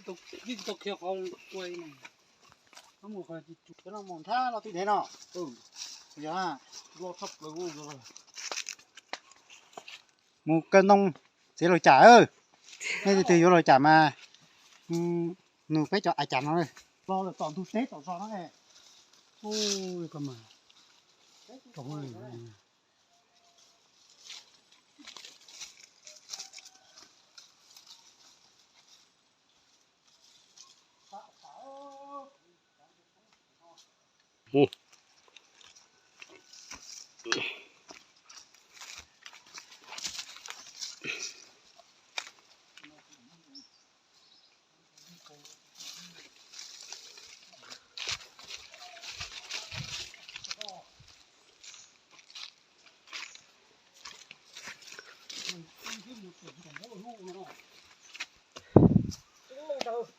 Ib tsis tau khiav qhov ua no, mus qhov no mus nthab no tib ntev no. Yog, mus kaw ntoo txiav los cam. Nej leej twg yuav los cam mas nug peb cov a cam no. Los lawm tom ntug teb tom zos no.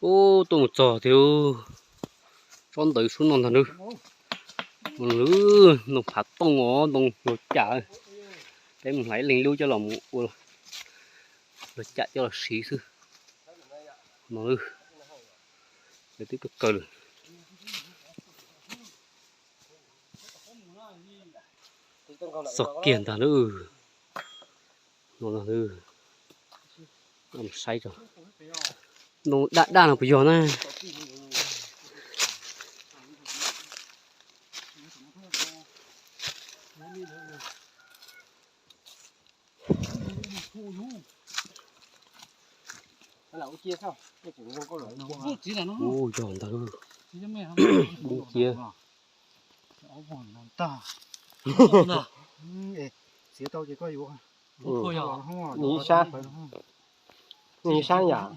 Ub, tuaj mus txog tiag. Tsob ntawd sub no ntag nawb. Ntoo phav tooj os, ntoo los cam. Peb mus hlais ib leeg lub coj los mus ua los cam coj los siv xwb. No, twb tuaj kawg lawm. Txog kiag ntag nawb. No ntag nawb. Saib tso. Ntoo daj daj no puas yog na? Ub, yog ntag. Dub nciab. Txiav tau ces koj yuav. Nws ib sab, nws ib sab yom.